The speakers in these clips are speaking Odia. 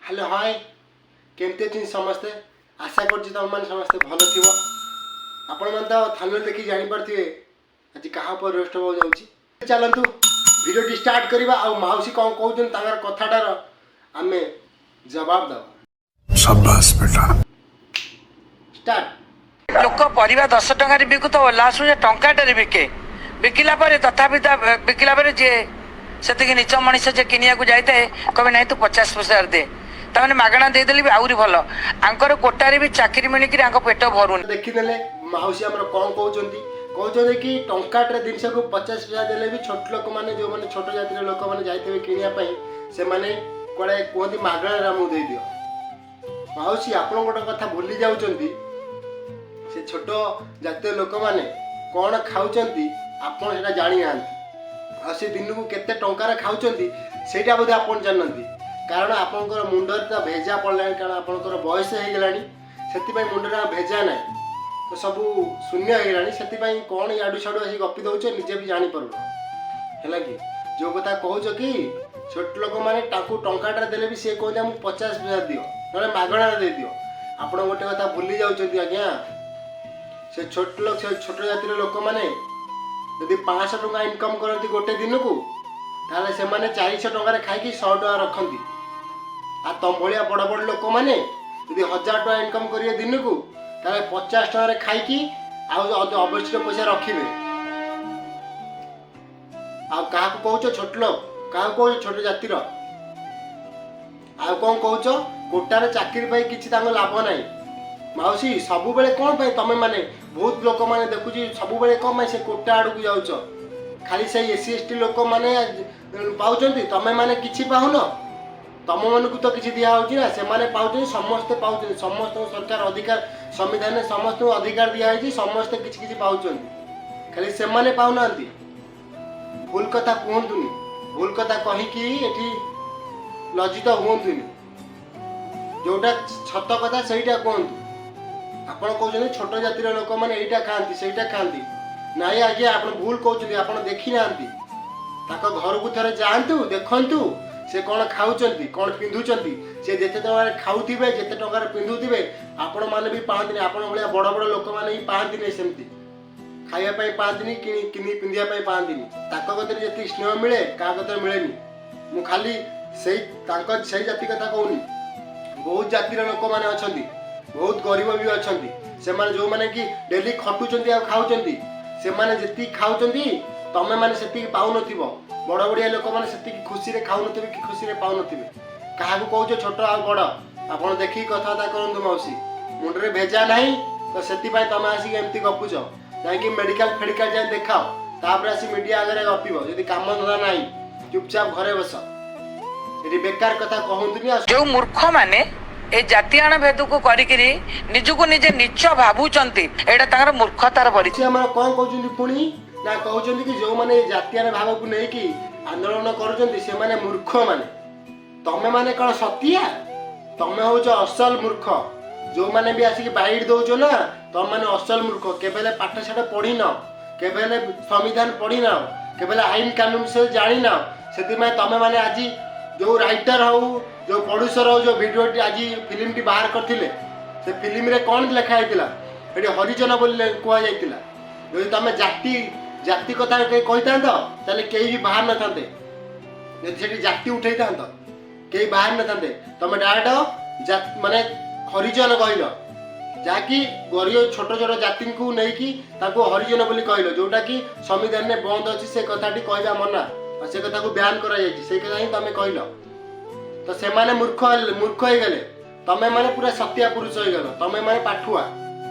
ହ୍ୟାଲୋ, ହାଏ, କେମିତି ଅଛନ୍ତି ସମସ୍ତେ? ଆଶା କରୁଛି ତୁମମାନେ ସମସ୍ତେ ଭଲ ଥିବ। ଆପଣମାନେ ତ ଥାନରେ ଦେଖିକି ଜାଣିପାରୁଥିବେ ଆଜି କାହା ଉପରେ ରୋଷ୍ଟ ହେବାକୁ ଯାଉଛି। ଚାଲନ୍ତୁ, ଭିଡ଼ିଓଟି ଷ୍ଟାର୍ଟ କରିବା ଆଉ ମାଉସୀ କ'ଣ କହୁଛନ୍ତି, ତାଙ୍କର କଥାଟାର ଆମେ ଜବାବ ଦେବା। शाबाश बेटा। ଷ୍ଟାର୍ଟ। ଲୋକ ପରିବା 10 ଟଙ୍କାରେ ବିକୁଥିବ, ଲାଷ୍ଟ ସେ ଟଙ୍କାଟାରେ ବିକେ। ବିକିଲା ପରେ ତଥାପି ତା ବିକିଲା ପରେ ଯିଏ ସେତିକି ନିଚ ମଣିଷ, ଯିଏ କିଣିବାକୁ ଯାଇଥାଏ, କହିବେ, "ନାଇଁ, ତୁ 50 ପଇସାରେ ଦେ।" ତାମାନେ ମାଗଣା ଦେଇଦେଲେ ବି ଆହୁରି ଭଲ। ଆଙ୍କର କୋଟାରେ ବି ଚାକିରି ମିଳିକିରି ଆଙ୍କ ପେଟ ଭରୁନି। ଦେଖିଦେଲେ ମାଉସୀ ଆମର କ'ଣ କହୁଛନ୍ତି। କହୁଛନ୍ତି କି ଟଙ୍କାଟାରେ ଜିନିଷକୁ 50 ପଇସା ଦେଲେ ବି ଛୋଟ ଲୋକମାନେ, ଯେଉଁମାନେ ଛୋଟ ଜାତିର ଲୋକମାନେ ଯାଇଥିବେ କିଣିବା ପାଇଁ, ସେମାନେ କୁଆଡ଼େ କୁହନ୍ତି, "ମାଗଣାରେ ଆମକୁ ଦେଇଦିଅ।" ମାଉସୀ, ଆପଣ ଗୋଟେ କଥା ଭୁଲି ଯାଉଛନ୍ତି। ସେ ଛୋଟ ଜାତୀୟ ଲୋକମାନେ କ'ଣ ଖାଉଛନ୍ତି, ଆପଣ ସେଇଟା ଜାଣିନାହାନ୍ତି। ଆଉ ସେ ଦିନକୁ କେତେ ଟଙ୍କାରେ ଖାଉଛନ୍ତି, ସେଇଟା ବୋଧେ ଆପଣ ଜାଣିନାହାନ୍ତି। କାରଣ ଆପଣଙ୍କର ମୁଣ୍ଡରେ ତ ଭେଜା ପଡ଼ିଲାଣି। କାରଣ ଆପଣଙ୍କର ବୟସ ହେଇଗଲାଣି, ସେଥିପାଇଁ ମୁଣ୍ଡରେ ଆଉ ଭେଜା ନାହିଁ ତ ସବୁ ଶୂନ୍ୟ ହେଇଗଲାଣି। ସେଥିପାଇଁ କ'ଣ ଇଆଡ଼ୁ ସିଆଡ଼ୁ ଆସି ଗପି ଦେଉଛ, ନିଜେ ବି ଜାଣିପାରୁନ। ହେଲା କି ଯେଉଁ କଥା କହୁଛ କି ଛୋଟ ଲୋକମାନେ ତାଙ୍କୁ ଟଙ୍କାଟା ଦେଲେ ବି ସିଏ କୁହନ୍ତି, "ଆମକୁ 50 ପଇସା ଦିଅ, ନହେଲେ ମାଗଣାରେ ଦେଇଦିଅ।" ଆପଣ ଗୋଟେ କଥା ଭୁଲି ଯାଉଛନ୍ତି ଆଜ୍ଞା। ସେ ଛୋଟ ଲୋକ, ସେ ଛୋଟ ଜାତିର ଲୋକମାନେ ଯଦି 500 ଟଙ୍କା ଇନକମ୍ କରନ୍ତି ଗୋଟେ ଦିନକୁ, ତାହେଲେ ସେମାନେ 400 ଟଙ୍କାରେ ଖାଇକି 100 ଟଙ୍କା ରଖନ୍ତି। ଆଉ ତମ ଭଳିଆ ବଡ଼ ବଡ଼ ଲୋକମାନେ ଯଦି 1000 ଟଙ୍କା ଇନକମ୍ କରିବେ ଦିନକୁ, ତାହେଲେ 50 ଟଙ୍କାରେ ଖାଇକି ଆଉ ଅବଶିଷ୍ଟ ପଇସା ରଖିବେ। ଆଉ କାହାକୁ କହୁଛ ଛୋଟ ଲୋକ? କାହାକୁ କହୁଛ ଛୋଟ ଜାତିର? ଆଉ କ'ଣ କହୁଛ, କୋଟାରେ ଚାକିରି ପାଇଁ କିଛି ତାଙ୍କ ଲାଭ ନାହିଁ। ମାଉସୀ, ସବୁବେଳେ କ'ଣ ପାଇଁ ତମେ ମାନେ ବହୁତ ଲୋକମାନେ ଦେଖୁଛି, ସବୁବେଳେ କ'ଣ ପାଇଁ ସେ କୋଟା ଆଡ଼କୁ ଯାଉଛ? ଖାଲି ସେଇ ଏସ୍ ସି, ଏସ୍ ଟି ଲୋକମାନେ ପାଉଛନ୍ତି, ତମେ ମାନେ କିଛି ପାଉନ। ତମମାନଙ୍କୁ ତ କିଛି ଦିଆହେଉଛି ନା, ସେମାନେ ପାଉଛନ୍ତି। ସମସ୍ତେ ପାଉଛନ୍ତି। ସମସ୍ତଙ୍କୁ ସରକାର ଅଧିକାର, ସମ୍ବିଧାନରେ ସମସ୍ତଙ୍କୁ ଅଧିକାର ଦିଆହେଇଛି। ସମସ୍ତେ କିଛି କିଛି ପାଉଛନ୍ତି, ଖାଲି ସେମାନେ ପାଉନାହାନ୍ତି। ଭୁଲ କଥା କୁହନ୍ତୁନି। ଭୁଲ କଥା କହିକି ଏଠି ଲଜ୍ଜିତ ହୁଅନ୍ତୁନି। ଯୋଉଟା ସତ କଥା, ସେଇଟା କୁହନ୍ତୁ। ଆପଣ କହୁଛନ୍ତି ଛୋଟ ଜାତିର ଲୋକମାନେ ଏଇଟା ଖାଆନ୍ତି, ସେଇଟା ଖାଆନ୍ତି। ନାଇଁ ଆଜ୍ଞା, ଆପଣ ଭୁଲ କହୁଛନ୍ତି। ଆପଣ ଦେଖିନାହାନ୍ତି। ତାଙ୍କ ଘରକୁ ଥରେ ଯାଆନ୍ତୁ, ଦେଖନ୍ତୁ ସେ କ'ଣ ଖାଉଛନ୍ତି, କ'ଣ ପିନ୍ଧୁଛନ୍ତି। ସେ ଯେତେ ଟଙ୍କାରେ ଖାଉଥିବେ, ଯେତେ ଟଙ୍କାରେ ପିନ୍ଧୁଥିବେ, ଆପଣମାନେ ବି ପାଆନ୍ତିନି। ଆପଣ ଭଳିଆ ବଡ଼ ବଡ଼ ଲୋକମାନେ ବି ପାଆନ୍ତିନି। ସେମିତି ଖାଇବା ପାଇଁ ପାଆନ୍ତିନି, କିଣି କିଣି ପିନ୍ଧିବା ପାଇଁ ପାଆନ୍ତିନି। ତାଙ୍କ କତିରେ ଯେତିକି ସ୍ନେହ ମିଳେ, କାହା କତିରେ ମିଳେନି। ମୁଁ ଖାଲି ସେଇ ତାଙ୍କ ସେଇ ଜାତି କଥା କହୁନି। ବହୁତ ଜାତିର ଲୋକମାନେ ଅଛନ୍ତି, ବହୁତ ଗରିବ ବି ଅଛନ୍ତି। ସେମାନେ ଯେଉଁମାନେ କି ଡେଲି ଖଟୁଛନ୍ତି ଆଉ ଖାଉଛନ୍ତି, ସେମାନେ ଯେତିକି ଖାଉଛନ୍ତି, ତମେ ମାନେ ସେତିକି ପାଉନଥିବ। ବଡ଼ ବଡ଼ିଆ ଲୋକମାନେ ସେତିକି ଖୁସିରେ ଖାଉନଥିବେ କି ଖୁସିରେ ପାଉନଥିବେ। କାହାକୁ କହୁଛ ଛୋଟ ଆଉ ବଡ଼? ଆପଣ ଦେଖିକି କଥାବାର୍ତ୍ତା କରନ୍ତୁ ମାଉସୀ। ମୁଣ୍ଡରେ ଭେଜା ନାହିଁ ତ, ସେଥିପାଇଁ ତମେ ଆସିକି ଏମିତି ଗପୁଛ। ଯାଇକି ମେଡ଼ିକାଲ ଫେଡ଼ିକାଲ ଯାଇ ଦେଖାଅ, ତାପରେ ଆସି ମିଡ଼ିଆ ଆଗରେ ଗପିବ। ଯଦି କାମ ଧନ୍ଦା ନାହିଁ, ଚୁପଚାପ ଘରେ ବସ। ଏଠି ବେକାର କଥା କହନ୍ତୁନି ଆଉ। ଯୋଉ ମୂର୍ଖମାନେ ଏ ଜାତିଆଣ ଭେଦକୁ କରିକିରି ନିଜକୁ ନିଜେ ନିଚ ଭାବୁଛନ୍ତି, ଏଇଟା ତାଙ୍କର ମୂର୍ଖତାର ପରିଚୟ। ସେ ଆମର କ'ଣ କହୁଛନ୍ତି ପୁଣି ନା, କହୁଛନ୍ତି କି ଯେଉଁମାନେ ଏଇ ଜାତିଆଣ ଭାବକୁ ନେଇକି ଆନ୍ଦୋଳନ କରୁଛନ୍ତି, ସେମାନେ ମୂର୍ଖମାନେ। ତମେ ମାନେ କ'ଣ ସତିଆ? ତମେ ହଉଛ ଅସଲ ମୂର୍ଖ। ଯେଉଁମାନେ ବି ଆସିକି ବାଇଟ୍ ଦଉଛ ନା, ତମେ ମାନେ ଅସଲ ମୂର୍ଖ। କେବେ ହେଲେ ପାଠ ସାଠ ପଢିନ, କେବେ ହେଲେ ସମ୍ବିଧାନ ପଢିନ, କେବେ ହେଲେ ଆଇନ କାନୁନ ବିଷୟରେ ଜାଣିନ। ସେଥିପାଇଁ ତମେ ମାନେ ଆଜି ଯେଉଁ ରାଇଟର ହଉ, ଯେଉଁ ପ୍ରଡ୍ୟୁସର ହଉ, ଯେଉଁ ଭିଡ଼ିଓଟି ଆଜି ଫିଲ୍ମଟି ବାହାର କରିଥିଲେ, ସେ ଫିଲ୍ମରେ କ'ଣ ଲେଖା ହେଇଥିଲା? ଏଠି ହରିଜନ ବୋଲି କୁହାଯାଇଥିଲା। ଯଦି ତମେ ଜାତି ଜାତି କଥା କେହି କହିଥାନ୍ତ, ତାହେଲେ କେହି ବି ବାହାରି ନଥାନ୍ତେ। ଯଦି ସେଠି ଜାତି ଉଠେଇଥାନ୍ତ, କେହି ବାହାରି ନଥାନ୍ତେ। ତମେ ଡାଇରେକ୍ଟ ମାନେ ହରିଜନ କହିଲ, ଯାହାକି ଗରିବ ଛୋଟ ଛୋଟ ଜାତିଙ୍କୁ ନେଇକି ତାଙ୍କୁ ହରିଜନ ବୋଲି କହିଲ, ଯୋଉଟା କି ସମ୍ବିଧାନରେ ବନ୍ଦ ଅଛି। ସେ କଥାଟି କହିବା ମନା ଆଉ ସେ କଥାକୁ ବ୍ୟାନ୍ କରାଯାଇଛି। ସେଇ କଥା ହିଁ ତମେ କହିଲ ତ ସେମାନେ ମୂର୍ଖ ହେଲେ, ମୂର୍ଖ ହେଇଗଲେ। ତମେ ମାନେ ପୁରା ସତିଆ ପୁରୁଷ ହେଇଗଲ। ତମେ ମାନେ ପାଠୁଆ,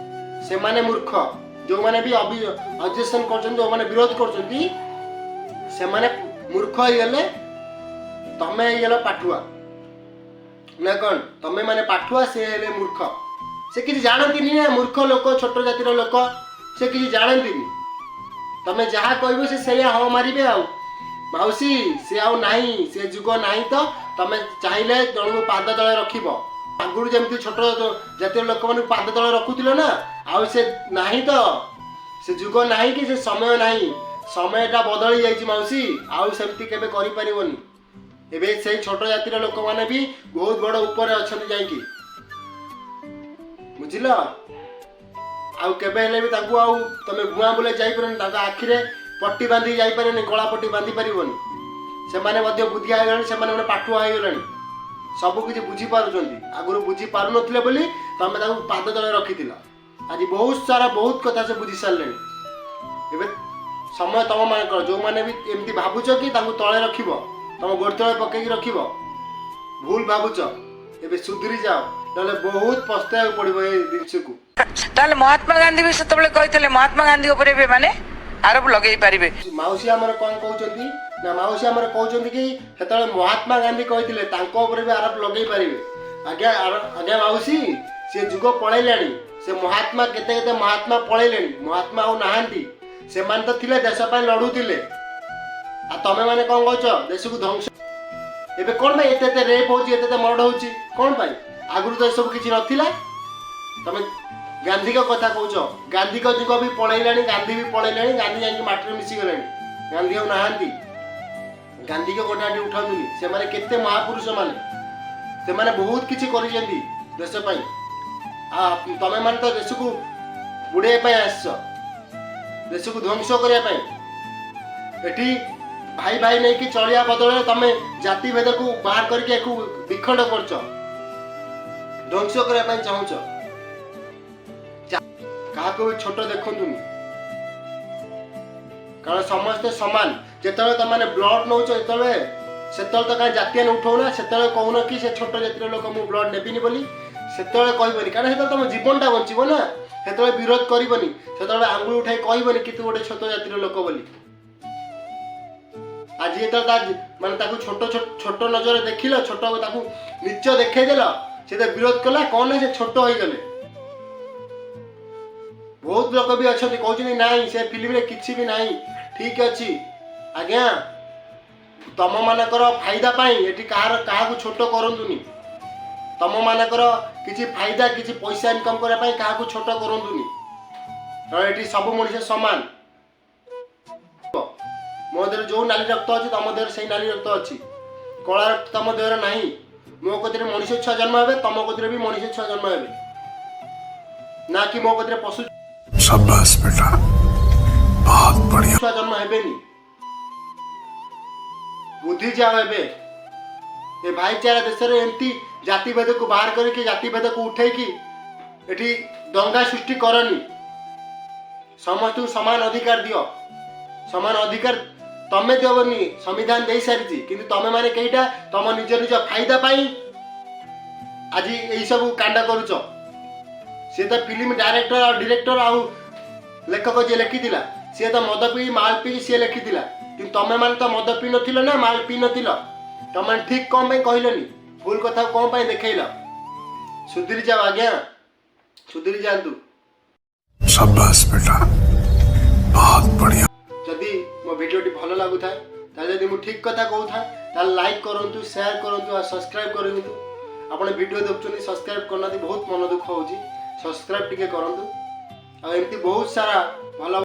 ସେମାନେ ମୂର୍ଖ। ଯୋଉମାନେ ବି ଅବଜେକ୍ସନ କରୁଛନ୍ତି, ଯୋଉମାନେ ବିରୋଧ କରୁଛନ୍ତି, ସେମାନେ ମୂର୍ଖ ହେଇଗଲେ। ତମେ ହେଇଗଲ ପାଠୁଆ ନା କ'ଣ? ତମେ ମାନେ ପାଠୁଆ, ସେ ହେଲେ ମୂର୍ଖ। ସେ କିଛି ଜାଣନ୍ତିନି ନା, ମୂର୍ଖ ଲୋକ, ଛୋଟ ଜାତିର ଲୋକ, ସେ କିଛି ଜାଣନ୍ତିନି। ତମେ ଯାହା କହିବ, ସେ ସେଇଆ ହଁ ମାରିବେ। ଆଉ ମାଉସୀ, ସେ ଆଉ ନାହିଁ, ସେ ଯୁଗ ନାହିଁ ତ ତମେ ଚାହିଁଲେ ଜଣକୁ ପାଦ ତଳେ ରଖିବ। ଆଗରୁ ଯେମିତି ଛୋଟ ଜାତିର ଲୋକମାନଙ୍କୁ ପାଦ ତଳେ ରଖୁଥିଲ ନା, ଆଉ ସେ ନାହିଁ ତ। ସେ ଯୁଗ ନାହିଁ କି ସେ ସମୟ ନାହିଁ। ସମୟଟା ବଦଳି ଯାଇଛି ମାଉସୀ, ଆଉ ସେମିତି କେବେ କରିପାରିବନି। ଏବେ ସେଇ ଛୋଟ ଜାତିର ଲୋକମାନେ ବି ବହୁତ ବଡ଼ ଉପରେ ଅଛନ୍ତି ଯାଇକି, ବୁଝିଲ? ଆଉ କେବେ ହେଲେ ବି ତାଙ୍କୁ ଆଉ ତମେ ଭୁଆଁ ବୁଲେଇ ଯାଇପାରିବନି। ତାଙ୍କ ଆଖିରେ ପଟି ବାନ୍ଧିକି ଯାଇପାରିବନି, କଳା ପଟି ବାନ୍ଧି ପାରିବନି। ସେମାନେ ମଧ୍ୟ ବୁଦ୍ଧିଆ ହେଇଗଲେଣି, ସେମାନେ ମାନେ ପାଠୁଆ ହେଇଗଲେଣି, ସବୁ କିଛି ବୁଝିପାରୁଛନ୍ତି। ଆଗରୁ ବୁଝି ପାରୁନଥିଲେ ବୋଲି ତମେ ତାକୁ ପାଦ ତଳେ ରଖିଥିଲ। ଆଜି ବହୁତ ସାରା ବହୁତ କଥା ସେ ବୁଝି ସାରିଲେଣି। ଏବେ ସମୟ ତମ ମାନଙ୍କର, ଯେଉଁମାନେ ବି ଏମିତି ଭାବୁଛ କି ତାଙ୍କୁ ତଳେ ରଖିବ, ତମ ଗୋଡ଼ ତଳେ ପକେଇକି ରଖିବ, ଭୁଲ ଭାବୁଛ। ଏବେ ସୁଧୁରି ଯାଅ, ନହେଲେ ବହୁତ ପସ୍ତେଇବାକୁ ପଡ଼ିବ ଏ ଜିନିଷକୁ। ତାହେଲେ ମହାତ୍ମା ଗାନ୍ଧୀ ବି ସେତେବେଳେ କହିଥିଲେ, ମହାତ୍ମା ଗାନ୍ଧୀ ଉପରେ ବି ଏମାନେ ଆରୋପ ଲଗେଇ ପାରିବେ। ମାଉସୀ ଆମର କ'ଣ କହୁଛନ୍ତି ନା, ମାଉସୀ ଆମର କହୁଛନ୍ତି କି ସେତେବେଳେ ମହାତ୍ମା ଗାନ୍ଧୀ କହିଥିଲେ, ତାଙ୍କ ଉପରେ ବି ଆରୋପ ଲଗେଇ ପାରିବେ। ଆଜ୍ଞା, ଆଜ୍ଞା ମାଉସୀ, ସେ ଯୁଗ ପଳେଇଲାଣି। ସେ ମହାତ୍ମା, କେତେ କେତେ ମହାତ୍ମା ପଳେଇଲେଣି, ମହାତ୍ମା ଆଉ ନାହାନ୍ତି। ସେମାନେ ତ ଥିଲେ, ଦେଶ ପାଇଁ ଲଢୁଥିଲେ। ଆଉ ତମେ ମାନେ କ'ଣ କହୁଛ? ଦେଶକୁ ଧ୍ୱଂସ। ଏବେ କ'ଣ ପାଇଁ ଏତେ ଏତେ ରେପ୍ ହଉଛି, ଏତେ ଏତେ ମର୍ଡର ହଉଛି? କ'ଣ ପାଇଁ? ଆଗରୁ ତ ଏସବୁ କିଛି ନଥିଲା। ତମେ ଗାନ୍ଧୀଙ୍କ କଥା କହୁଛ, ଗାନ୍ଧୀଙ୍କ ଯୁଗ ବି ପଳେଇଲାଣି, ଗାନ୍ଧୀ ବି ପଳେଇଲାଣି, ଗାନ୍ଧୀ ଯାଇକି ମାଟିରେ ମିଶିଗଲେଣି, ଗାନ୍ଧୀ ଆଉ ନାହାନ୍ତି। ଗାନ୍ଧୀଙ୍କ କଥା ଏଠି ଉଠାନ୍ତୁନି। ସେମାନେ କେତେ ମହାପୁରୁଷ ମାନେ, ସେମାନେ ବହୁତ କିଛି କରିଛନ୍ତି ଦେଶ ପାଇଁ। ଆଉ ତମେ ମାନେ ତ ଦେଶକୁ ବୁଡ଼େଇବା ପାଇଁ ଆସିଛ, ଦେଶକୁ ଧ୍ୱଂସ କରିବା ପାଇଁ। ଏଠି ଭାଇ ଭାଇ ନେଇକି ଚଳିବା ବଦଳରେ ତମେ ଜାତି ଭେଦକୁ ବାହାର କରିକି ଏକୁ ବିଖଣ୍ଡ କରୁଛ, ଧ୍ୱଂସ କରିବା ପାଇଁ ଚାହୁଁଛ। କାହାକୁ ବି ଛୋଟ ଦେଖନ୍ତୁନି, କାରଣ ସମସ୍ତେ ସମାନ। ଯେତେବେଳେ ତମେ ବ୍ଲଡ ନଉଛ, ଯେତେବେଳେ ସେତେବେଳେ ତ କାହିଁ ଜାତିଆଣ ଉଠଉନା। ସେତେବେଳେ କହୁନ କି ସେ ଛୋଟ ଜାତିର ଲୋକ, ମୁଁ ବ୍ଲଡ ନେବିନି ବୋଲି। ସେତେବେଳେ କହିବନି, କାରଣ ସେତେବେଳେ ତମ ଜୀବନଟା ବଞ୍ଚିବ ନା। ସେତେବେଳେ ବିରୋଧ କରିବନି, ସେତେବେଳେ ଆଙ୍ଗୁଳି ଉଠାଇ କହିବନି କି ତୁ ଗୋଟେ ଛୋଟ ଜାତିର ଲୋକ ବୋଲି। ଆଜି ଯେତେବେଳେ ତା ମାନେ ତାକୁ ଛୋଟ ଛୋଟ ଛୋଟ ନଜରରେ ଦେଖିଲ, ଛୋଟ ତାକୁ ନିଚ ଦେଖେଇଦେଲ, ସେ ତ ବିରୋଧ କଲା, କ'ଣ ନା ସେ ଛୋଟ ହେଇଗଲେ। ବହୁତ ଲୋକ ବି ଅଛନ୍ତି କହୁଛନ୍ତି ନାଇଁ, ସେ ଫିଲ୍ମରେ କିଛି ବି ନାହିଁ, ଠିକ ଅଛି। ଆଜ୍ଞା, ତମ ମାନଙ୍କର ଫାଇଦା ପାଇଁ ଏଠି କାହାର କାହାକୁ ଛୋଟ କରନ୍ତୁନି। ତମ ମାନଙ୍କର କିଛି ଫାଇଦା, କିଛି ପଇସା ଇନକମ୍ କରିବା ପାଇଁ କାହାକୁ ଛୋଟ କରନ୍ତୁନି, କାରଣ ଏଠି ସବୁ ମଣିଷ ସମାନ। ମୋ ଦେହରେ ଯୋଉ ନାଲି ରକ୍ତ ଅଛି, ତମ ଦେହରେ ସେଇ ନାଲି ରକ୍ତ ଅଛି। କଳା ରକ୍ତ ତମ ଦେହରେ ନାହିଁ। ମୋ କତିରେ ମଣିଷ ଛୁଆ ଜନ୍ମ ହେବେ, ତମ କତିରେ ବି ମଣିଷ ଛୁଆ ଜନ୍ମ ହେବେ, ନା କି ମୋ କତିରେ ପଶୁ शाबाश बेटा, बहुत बढ़िया। ଛୁଆ ଜନ୍ମ ହେବେନି। ବୁଝି ଯାଅ ଏବେ। ଏ ଭାଇଚାରା ଦେଶରେ ଏମିତି ଜାତିଭେଦକୁ ବାହାର କରିକି, ଜାତିଭେଦକୁ ଉଠେଇକି ଏଠି ଦଙ୍ଗା ସୃଷ୍ଟି କରନି। ସମସ୍ତଙ୍କୁ ସମାନ ଅଧିକାର ଦିଅ। ସମାନ ଅଧିକାର ତମେ ଦେବନି, ସମ୍ବିଧାନ ଦେଇ ସାରିଛି। କିନ୍ତୁ ତମେ ମାନେ କେଇଟା ତମ ନିଜ ନିଜ ଫାଇଦା ପାଇଁ ଆଜି ଏଇ ସବୁ କାଣ୍ଡ କରୁଛ। ସିଏ ତ ଫିଲ୍ମ ଡାଇରେକ୍ଟର ଆଉ ଡିରେକ୍ଟର ଆଉ ଲେଖକ ଯିଏ ଲେଖିଥିଲା, ସିଏ ତ ମଦ ପିଇ ମାଲ ପିଇ ସିଏ ଲେଖିଥିଲା। କିନ୍ତୁ ତମେ ମାନେ ତ ମଦ ପିଇ ନଥିଲ ନା ମାଲ ପିଇ ନଥିଲ। ତମେ ଠିକ କ'ଣ ପାଇଁ କହିଲନି? ଭୁଲ କଥା କ'ଣ ପାଇଁ ଦେଖେଇଲ? ସୁଧୁରି ଯାଅ ଆଜ୍ଞା, ସୁଧୁରି ଯାଆନ୍ତୁ। शाबाश बेटा, बहुत बढ़िया। ଯଦି ମୋ ଭିଡ଼ିଓଟି ଭଲ ଲାଗୁଥାଏ, ତାହେଲେ ଯଦି ମୁଁ ଠିକ୍ କଥା କହୁଥାଏ, ତାହେଲେ ଲାଇକ୍ କରନ୍ତୁ, ସେୟାର କରନ୍ତୁ ଆଉ ସବସ୍କ୍ରାଇବ୍ କରନ୍ତୁ। ଆପଣ ଭିଡ଼ିଓ ଦେଖୁଛନ୍ତି, ସବସ୍କ୍ରାଇବ୍ କରୁନାହାନ୍ତି, ବହୁତ ମନ ଦୁଃଖ ହେଉଛି। ସବସ୍କ୍ରାଇବ୍ ଟିକେ କରନ୍ତୁ ଆଉ ଏମିତି ବହୁତ ସାରା ଭଲ